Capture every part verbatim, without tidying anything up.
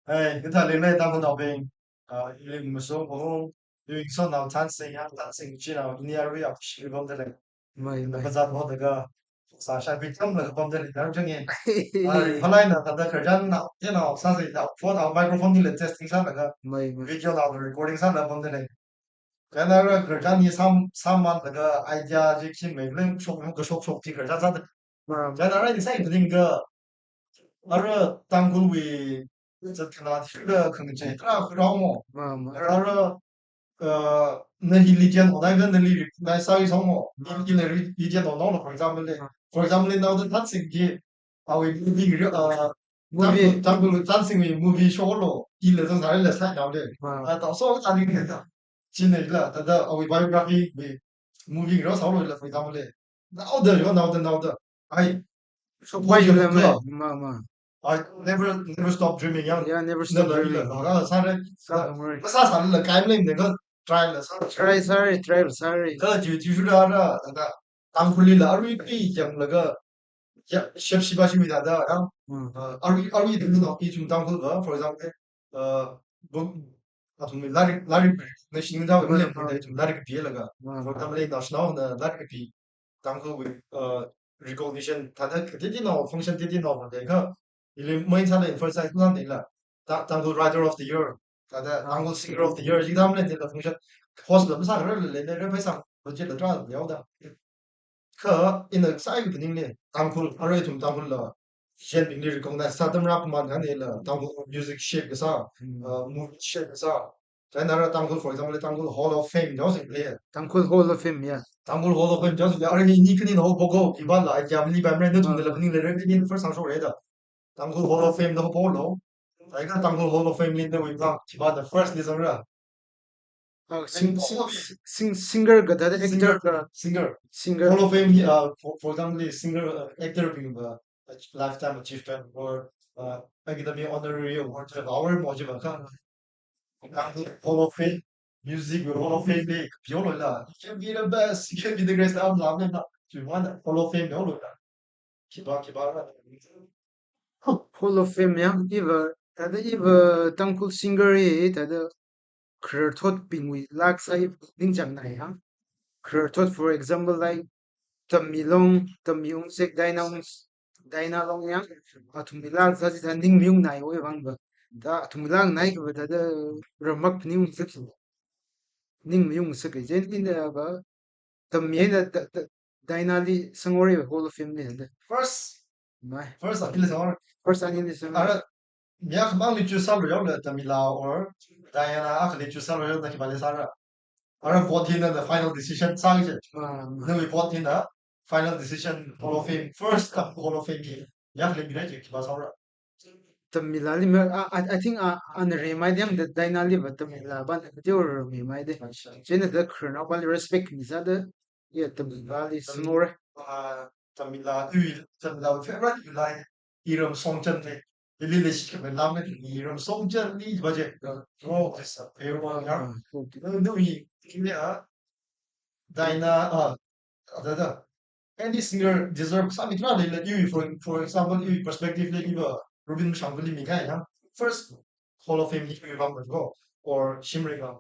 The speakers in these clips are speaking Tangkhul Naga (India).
Hey, kathā leilei Tangkhulnaobing. Ah, ili Mashung Pahung, iwui ngasotnao Thansing, ya, Thansing chinao, ini arui apshi pamdalei. Mai, mai. Kazat hodaga, sāshai bi tamlaga pamdalei, dar jangi. Ah, phalai na, kada kerjan na, you know, sāsai na, phone, ah, microphone nila testing sālaga, mai, mai, video na recording sālaga pamdalei. China ra kerjan ni sam, sam man laga idea ji khi mai leng shok, shok, shok, shok ji kerjan sāda. Ma, ma. China ra ni sai kading ga, ara Tangkhulwui zat kana thila khangachei tarākha rao mo. Ma, ma. Ara, ara, uh, na hi legend onai ga na li recognize sāi song mo. Ma. Ni hi le re-, legend onai lo, for example le. Ma. For example le, now the Thansing ji, awui movie ri-, uh, movie. Tangkhul, Tangkhul Thansing wui movie show lo, ila zang sāra la sāi nao le. Ma. Ah, ta so ta ni ka ta. China la, ta da, awui biography wui movie ro sālo la, for example le. Naoda, yo, naoda, naoda. Ai. So, why you love me? Ma, ma. I never, never stop dreaming, ya. Yeah, never stop dreaming. La, la, la, sāra. Sā, sā, right. Masā sāla, kai mlem ne ka try la, sā. Try, sorry, try, sorry. Ka ju, ju, ju, ra, ra, ta da. Tangkhul lila, arui pi, yang la ka, ya, shep shiba shimi da da, ya. Hmm. Uh, arui, arui da no, ichum Tangkhul ga, for example, uh, book, athum lairik, lairik, na shing da, mm, lairik pi laga. Mm. For example, national na lairik pi, Tangkhul with, uh, recognition, thāda, titi no, function titi no, ma de ka, ili main sāla emphasize na de la. Ta-, Tangkhul Writer of the Year, thāda, ah, Tangkhul Singer of the Year, ji dam le, de la function, host la, masā ra le, le, le, phaisa, budget la, tra, yao da. Kha, ina sai kaning le, Tangkhul, arui ithum Tangkhul la, shen bing le recognize sā tam ra kuman kan le, Tangkhul music shape kasā, hmm, uh, movie shape kasā. China ra Tangkhul, for example, Tangkhul Hall of Fame, jao sing le. Tangkhul Hall of Fame, yeah. Tangkhul Hall of Fame, jao sing le, arui ni kani no poko, kiba la, ya mli ba mre, no tum de la, ah, kani le, re, ni first time show re da. Tangkhul Hall of Fame no polo. Ai ka Tangkhul Hall of Fame le, ne wui ba, kiba the first le zang ra. Oh, sing-, sing-, sing-, singer ga da, actor ga. Singer, singer. Singer. Hall of Fame, uh, for, for example, singer, uh, actor bing ba, uh, lifetime achievement or, uh, academy honorary award, whatever, mo ji ba ka. Hall of Fame, music Hall of Fame le, pio lo la. You can be the best, you can be the greatest, am la, am la. You want Hall of Fame, lo la. Kiba, kiba ra. Hall of Fame ya, iva, thāda iva Tangkhul singer i, thāda khararthotbingwui laa sāi ningchāng nai ya. Khararthot, for example, like, Tammi Long, Tammi Ungsek, Diana Ungs-, Diana Long ya, athumwui laa sā chithā ning mayung nai oi vang ba. Da athumwui laa nai ka ba thāda ramak ning ungsek. Ning mayung ungsek, jen ina ba, Tammi eina da, da, Diana li sangore Hall of Fame li da. First. Mai. First akha li sangore. First akha li sangore. Ara, mi akha mang li choose sālu yao le, Tammi la or Diana akha li choose sālu yao na kiba le sāra. Ara vote hina the final decision sāi je. Ah, mai. Nawui vote hina final decision Hall of Fame. First Hall of Fame ki. Mi akha li mi rai je kiba sāra. Tammi la li ma, I, I, I think, uh, ana remai dang da Diana li ba Tammi la ba na kati or remai de. Acha. China da khararnao ba li respect mi sā da, ya Tammi la li sangore. Ah, Tammi la, ui, Tammi la favorite ui la, iram songchan de. Ili le shi kame lam ne, iram songchan ni ba je. Oh, it's a favorite, ya. Ah, okay. No, no, i, i le, ah, Diana, ah, da, da. Any singer deserve sāmi tarā le, like, you, for, for example, you perspective le, you, uh, Robin Mashangva li mi kai ya. First Hall of Fame li you bang ko, or Shimre bang,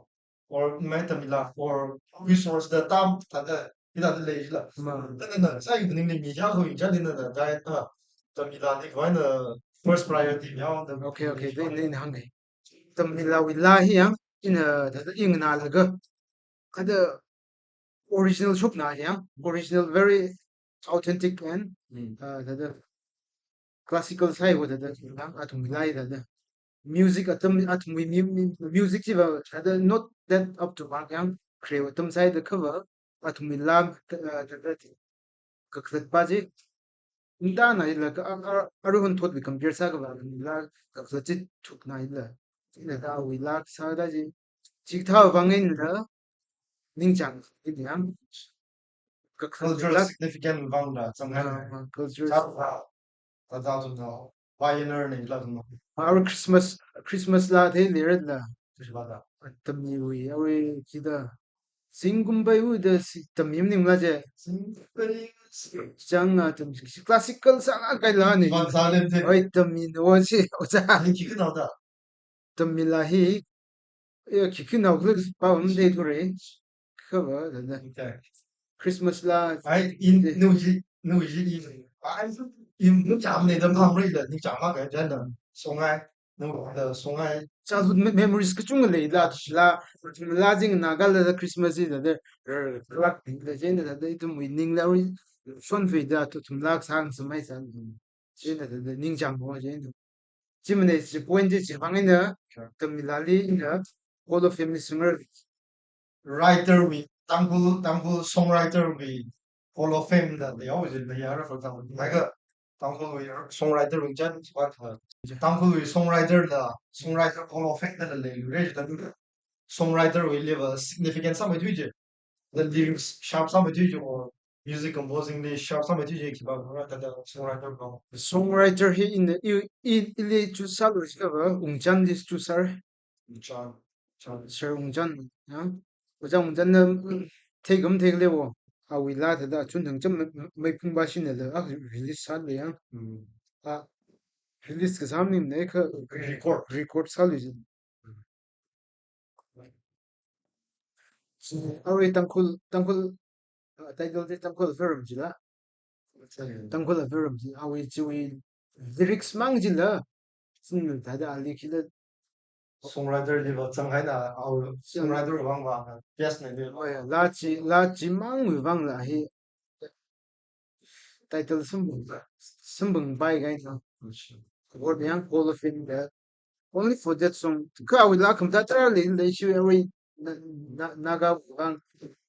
or Mai Tammi la, or resource da tam, ta da, ina da le la. Ma. Da, da, da, sai ni ni mi ya ko, ya ni na da, da, ah, Tammi la ni ko na first priority ya, da. Okay, okay, then, then hang. Tammi lawui laa hi ya, ina, da, da, ing na la ga. Kada original shokna ya, original, very authentic and, mm, uh, thāda classical sāi wo thāda, yang athum laa thāda. Music atam athum mu-, mu-, music chiva thāda not that up to mark yang kre atam sāi da kava athum laa, uh, thāda kakhalat pa chi. Nda na ila ka, a, a, aruihon thotwui compare sākava laa kakhalat chi thukna ila. Ina da awui laa sāda chi. Chikathā vang eina ningchāng ina yang. Kakhalat cultural laa significant vang da, zang hai. Ah, ah, cultural. Chāva, ta ta tu no. Pioneer ne la tu no. Our Christmas, Christmas laa thei le rat la. Christmas laa. Tammi wui, awui chida. Singkum bai u da si Tammi ning la je. Singkum bai u si. Chang a Tammi si classical sālāk kahai laa ne. Van Zalen te. Oi Tammi no si, o cha. Ni ki kana da. Tammila hi, ya, khikhi nao klik pa um de thuri. Kaba, da, da. Okay. Christmas la. Ai, in, nuji, nuji, in. Ai, in, nu cham ne, dam ham rei da, nu cham ma ka, jan da. Songai, nu, da, songai. Childhood me-, memories kachunga leila, la, la jing Naga la, la Christmas hi da, da, la, la, la, jing da, da, ithumwui ningla rei, shon fei da, tu thum la sang samai san. Jing da, da, da, ningchāng ho, jing da. Chimane chi point chi chi hānga, Tammila li ina Hall of Fame li singer writer wui, Tangkhul, Tangkhul songwriter wui Hall of Fame da lei haowa jin da ya ra, for example. Mai ka Tangkhul wui songwriter wui jan chi ba tha. Tangkhul wui songwriter da, songwriter Hall of Fame da lei, lei da songwriter wui level significance sāmeithui chi. The lyrics sharp sāmeithui chi or music composing li sharp sāmeithui chi khipā kora thāda songwriter ko. Songwriter hi in, i, i, ili choose sālu jiakha, Ungchan li choose sāra. Ungchan, Ungchan. Sir Ungchan, ya. Ojā Ungchan na, mm, theikam theikhala wo. Awui laa thāda chun thang cham mai, mai phung ba shin la, ah, release sāla ya. Mm. Ah, release kasā maningmana kha record, record sālu jin. Arui Tangkhul, Tangkhul, uh, title chi Tangkhul Afiram jila. Tangkhul Afiram ji, arui chiwui lyrics mang jila. Sin thāda ali khila. Songwriter li va chang haina, au songwriter vang va, best na ni. Oh ya, laa chi, laa chi mangwui vang la hi. Title sambung, sambung bai gai na. Award yang Hall of Fame da. Only for that song. Kha awui laa khamathā tarā lei, lei shi awui na, na, Naga vang.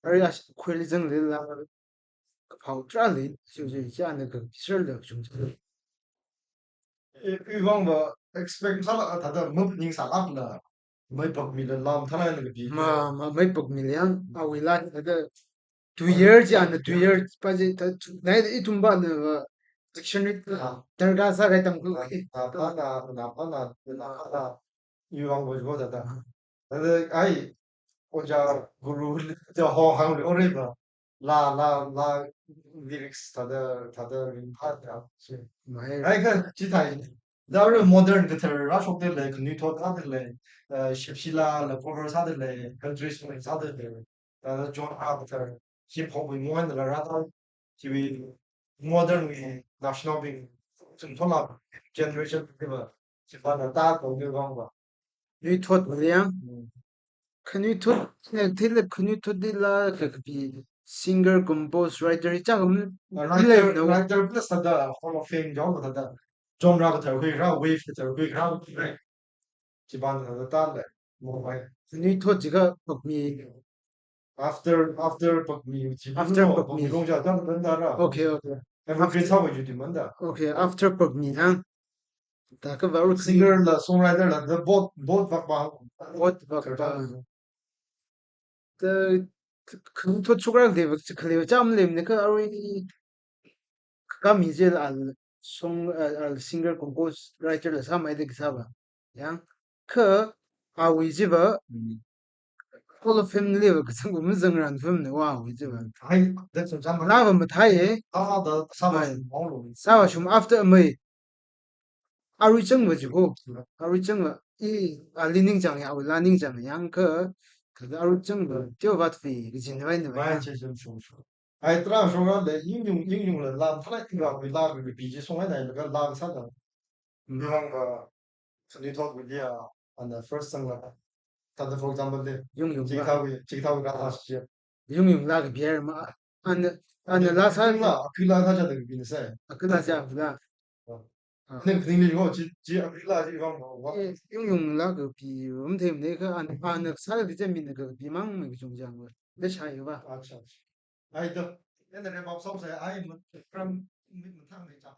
Arui ash, khuili zang lei laa. Kaphao tarā lei, shi, shi, shi ana ka, sir la chung. E, i vang va expect sāla thāda maphaning sālak la. Mai pakmi la lam thalai na kapi. Ma, ma, mai pakmi la yang, awui laa thāda two year chi ana two year pa chi thā, nai ithum va na va dictionary, ah, darkar sākahai Tangkhul. Ah, ah, pa na, na, pa na, na, pa na. I vang va jo thāda. Ah. Thāda ai, ojā guru, ja ho hāngli ore ba. Laa, laa, laa lyrics thāda, thāda ringphā ya. Mai. Ai kha chithāi. Da re modern kathar rāshok da lei, khanuithot sāda lei, eh, shipshila la cover sāda lei, country song sāda lei. Da genre kathar hip hop wui mo eina la rāda, chiwui modern wui national bing, chungthot la generation wui va, chipā na ta ko ni vang va. Nuithot wui yang. Mm. Khanuithot, ne, thila khanuithot dila kakapi singer, compose, writer, hi chang mi, writer, lei no. Writer plus thāda Hall of Fame jong thāda. Genre kathar hui rā, wave kathar hui rā, right. Chipā na thāda lei, mo mai. Khanuithot jiakha pakmi. After, after pakmi, chi after no, pakmi. Pakmi long ja, dan, dan, dan ra. Okay, okay. Evergreen after sāwa ju di manda. Okay, after pakmi, ha. Thākha va ru singer la, songwriter la, the both, both vak ba. Both vak ba. Thāda, k-, k-, khanuithot chukra de va, khalei va cham lem ne kha arui kami jila song, uh, uh, singer, compose, writer la sāmei de kasā va. Yang, kha awui chi va, mm, Hall of Fame li va kazang va mazang ran fam ne wa awui chi va. Ai, that's what I'm. Laa va mathāi e. Ah, da, sāva, ai, shum mong lo. Sāva shum after mai. Arui chang va chi ko. Arui chang va. I, ali ningchāng ya, awui laa ningchāng yang kha. Kha arui chang va. Teo va tui, kajin vai ne va. Vai, che, che, shum, shum. Ai, tarā shong ra le, ying yung, ying yung le, laa, thalai ting ra, wui laa, wui pi chi song ai nai, le, laa, sāda. Mivang va, khanuithot wui li ya, ana first song la. Thāda, for example, le, yung yung chi va. Thā wui, chi thā wui ra thā shi. Yung yung laa kapi er ma, ana, ana laa sā. Yung la, akui laa thā ja da kapi na sai. Akui laa ja la. Oh. Ah. Ning, ning li ho, chi, chi akui laa chi vang ho, wa. Eh, yung yung laa kapi, um, them ne kha, ana, ana sā kapi chi mi na kapi mang, mi kachungchang va. Da shai va. Acha, acha. Ai da, ena re bap sau sai, ai, ma, from, mi, ma thang de cha.